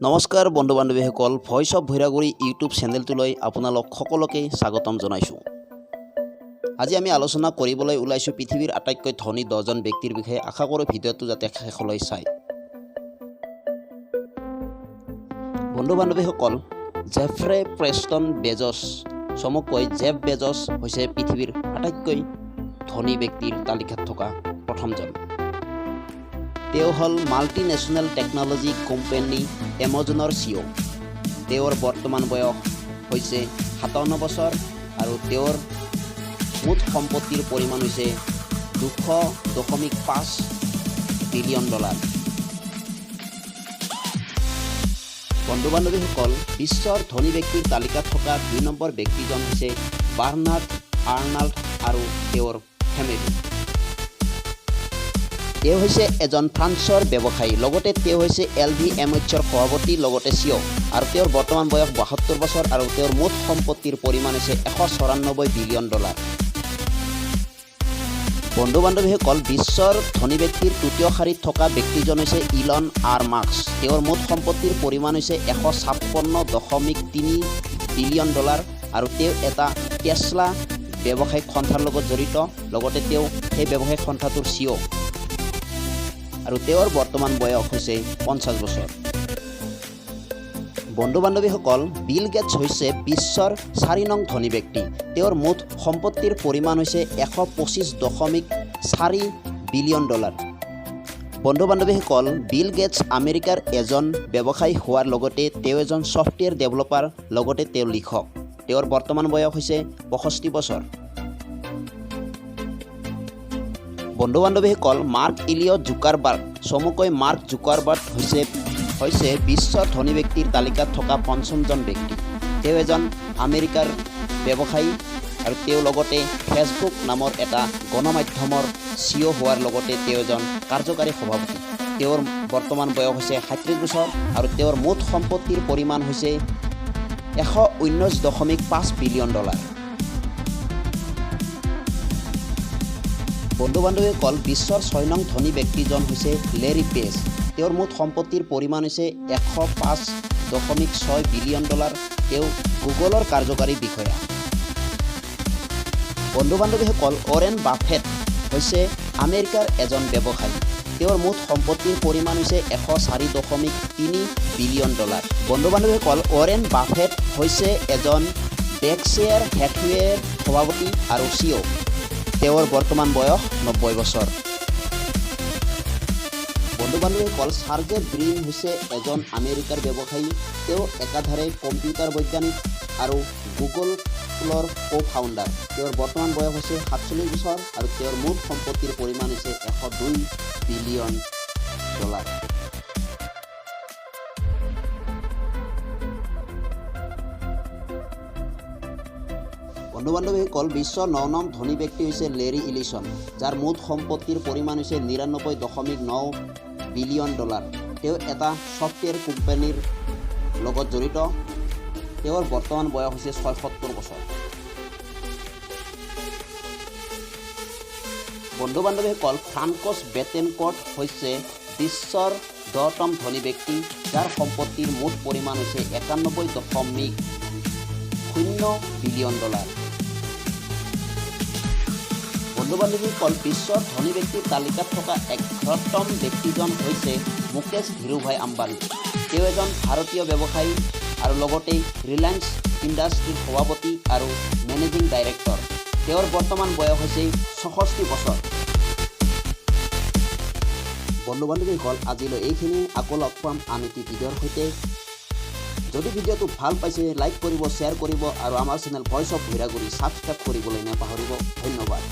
নমস্কাৰ বন্ধু বান্ধৱীসকল, voice of Bhairaguri YouTube চেনেলটোলৈ আপোনালোক সকলোকে স্বাগতম জনাইছোঁ। আজি আমি আলোচনা কৰিবলৈ ওলাইছোঁ পৃথিৱীৰ আটাইতকৈ ধনী 10জন ব্যক্তিৰ বিষয়ে। আশা কৰোঁ ভিডিঅ'টো যাতে শেষলৈ চায়। বন্ধু বান্ধৱীসকল, জেফ্ৰে প্ৰেষ্টন বেজছ, চমুকৈ জেফ বেজছ, হৈছে পৃথিৱীৰ আটাইতকৈ ধনী ব্যক্তিৰ তালিকাত থকা প্ৰথমজন। তেওঁ হ'ল মাল্টি নেশ্যনেল টেকন'লজি কোম্পানী এমাজনৰ চিঅ'। তেওঁৰ বৰ্তমান বয়স হৈছে 57 বছৰ আৰু তেওঁৰ মুঠ সম্পত্তিৰ পৰিমাণ হৈছে 200.5 বিলিয়ন ডলাৰ। বন্ধু বান্ধৱীসকল, বিশ্বৰ ধনী ব্যক্তিৰ তালিকাত থকা 2 নম্বৰ ব্যক্তিজন হৈছে বাৰ্নাৰ্ড আৰ্নাল্ড আৰু তেওঁৰ ফেমিলি। তেওঁ হৈছে এজন ফ্ৰান্সৰ ব্যৱসায়ী, লগতে তেওঁ হৈছে এলভিএমএইচৰ সভাপতি, লগতে চিঅ', আৰু তেওঁৰ বৰ্তমান বয়স 72 বছৰ আৰু তেওঁৰ মুঠ সম্পত্তিৰ পৰিমাণ হৈছে 194 বিলিয়ন ডলাৰ। বন্ধু বান্ধৱীসকল, বিশ্বৰ ধনী ব্যক্তিৰ তৃতীয় শাৰীত থকা ব্যক্তিজন হৈছে ইলন আৰ মাস্ক। তেওঁৰ মুঠ সম্পত্তিৰ পৰিমাণ হৈছে 156.3 বিলিয়ন ডলাৰ আৰু তেওঁ এটা টেছলা ব্যৱসায়িক সন্থাৰ লগত জড়িত, লগতে তেওঁ সেই ব্যৱসায়িক সন্থাটোৰ চিঅ', আৰু তেওঁৰ বৰ্তমান বয়স হৈছে 50 বছৰ। বন্ধু বান্ধৱীসকল, বিল গেটছ হৈছে বিশ্বৰ 4 নং ধনী ব্যক্তি। তেওঁৰ মুঠ সম্পত্তিৰ পৰিমাণ হৈছে 125.4 বিলিয়ন ডলাৰ। বন্ধু বান্ধৱীসকল, বিল গেটছ আমেৰিকাৰ এজন ব্যৱসায়ী হোৱাৰ লগতে তেওঁ এজন ছফ্টৱেৰ ডেভেলপাৰ, লগতে তেওঁ লিখক। তেওঁৰ বৰ্তমান বয়স হৈছে 65 বছৰ। বন্ধু বান্ধৱীসকল, মাৰ্ক ইলিয়ট জুকাৰবাৰ্গ, চমুকৈ মাৰ্ক জুকাৰবাৰ্গ, হৈছে বিশ্বৰ ধনী ব্যক্তিৰ তালিকাত থকা পঞ্চমজন ব্যক্তি। তেওঁ এজন আমেৰিকাৰ ব্যৱসায়ী আৰু তেওঁ লগতে ফেচবুক নামৰ এটা গণমাধ্যমৰ চিঅ' হোৱাৰ লগতে তেওঁ এজন কাৰ্যকাৰী সভাপতি। তেওঁৰ বৰ্তমান বয়স হৈছে 37 বছৰ আৰু তেওঁৰ মুঠ সম্পত্তিৰ পৰিমাণ হৈছে 119.5 বিলিয়ন ডলাৰ। বন্ধু বান্ধৱীসকল, বিশ্বৰ 6 নং ধনী ব্যক্তিজন হৈছে লেৰী পেজ। তেওঁৰ মুঠ সম্পত্তিৰ পৰিমাণ হৈছে 105.6 বিলিয়ন ডলাৰ। তেওঁ গুগলৰ কাৰ্যকাৰী বিষয়া। বন্ধু বান্ধৱীসকল, ৱাৰেন বাফেট হৈছে আমেৰিকাৰ এজন ব্যৱসায়ী। তেওঁৰ মুঠ সম্পত্তিৰ পৰিমাণ হৈছে 104.3 বিলিয়ন ডলাৰ। বন্ধু বান্ধৱীসকল, ৱাৰেন বাফেট হৈছে এজন বেৰ্কশ্বেয়াৰ হেথৱেৰ সভাপতি আৰু চিঅ'। তেওঁৰ বৰ্তমান বয়স 90 বছৰ। বন্ধু বান্ধৱীসকল, চাৰ্জে ব্ৰিন হৈছে এজন আমেৰিকাৰ ব্যৱসায়ী। তেওঁ একাধাৰে কম্পিউটাৰ বৈজ্ঞানিক আৰু গুগলৰ কো ফাউণ্ডাৰ। তেওঁৰ বৰ্তমান বয়স হৈছে 47 বছৰ আৰু তেওঁৰ মুঠ সম্পত্তিৰ পৰিমাণ হৈছে 102 বিলিয়ন ডলাৰ। বন্ধু বান্ধৱীসকল, বিশ্বৰ 9 নং ধনী ব্যক্তি হৈছে লেৰী ইলিছন, যাৰ মুঠ সম্পত্তিৰ পৰিমাণ হৈছে 99.9 বিলিয়ন ডলাৰ। তেওঁ এটা ছফ্টৱেৰ কোম্পানীৰ লগত জড়িত। তেওঁৰ বৰ্তমান বয়স হৈছে 76 বছৰ। বন্ধু বান্ধৱীসকল, ফ্ৰান্কছ বেটেনকৰ্ট হৈছে বিশ্বৰ 10তম ধনী ব্যক্তি, যাৰ সম্পত্তিৰ মুঠ পৰিমাণ হৈছে 91.0 বিলিয়ন ডলাৰ। বন্ধু বান্ধৱীসকল, বিশ্বৰ ধনী ব্যক্তিৰ তালিকাত থকা 11তম ব্যক্তিজন হৈছে মুকেশ ধীৰুভাই আম্বানী। তেওঁ এজন ভাৰতীয় ব্যৱসায়ী আৰু লগতে ৰিলায়েন্স ইণ্ডাষ্ট্ৰীৰ সভাপতি আৰু মেনেজিং ডাইৰেক্টৰ। তেওঁৰ বৰ্তমান বয়স হৈছে 66 বছৰ। বন্ধু বান্ধৱীসকল, আজিলৈ এইখিনি। আকৌ লগ পাম আন এটি ভিডিঅ'ৰ সৈতে। যদি ভিডিঅ'টো ভাল পাইছে, লাইক কৰিব, শ্বেয়াৰ কৰিব আৰু আমাৰ channel voice of Bhairaguri subscribe কৰিবলৈ নাপাহৰিব। ধন্যবাদ।